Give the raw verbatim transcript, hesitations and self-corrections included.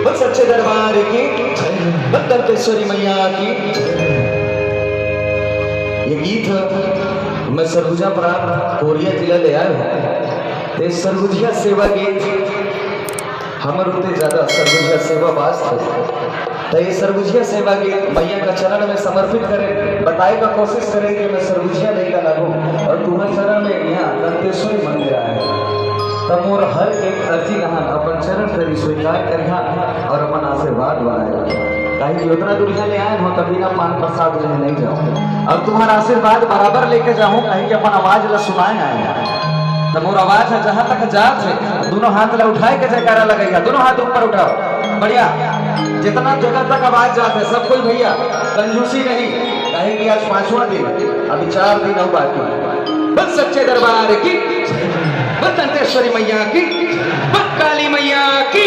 बोल सच्चे दरबार की, बोल दंतेश्वरी मैया की। ये गीत मैं सरगुजा प्रांत कोरिया जिला ले आए हूँ। ये सरगुजिया सेवा गीत हमर उते ज्यादा सरगुजिया सेवा बास थे। तो ये सरगुजिया सेवा गीत मैया का चरण में समर्पित करें, बताए का कोशिश करें कि मैं सरगुजिया लइका लागू और तुम्हारे चरण में यहाँ दंतेश्वरी मंदिर आए। तब मोर हर एक अर्जी लहन अपन चरण करी स्वीकार करिहा और अपन आशीर्वाद बनाए रखिहा। काहे कि उतना दूरिया ले आए हो, तब बिना पान प्रसाद ले नहीं जाओ। और तुम्हारा आशीर्वाद बराबर लेके जाऊं, काहे कि अपन आवाज ला सुनाए आए हैं। तो मोर आवाज है जहां तक जात है, दोनों हाथ ला उठाए के जयकारा लगेगा, दोनों हाथ ऊपर उठाओ। बढ़िया, जितना जगह तक आवाज जात है, सब कोई भैया कंजूसी नहीं, काहे कि आज पांचवा दिन, अभी चार दिन और बाकी। बस सच्चे दरबार की, बस दंतेश्वरी मैया की, बस काली मैया की।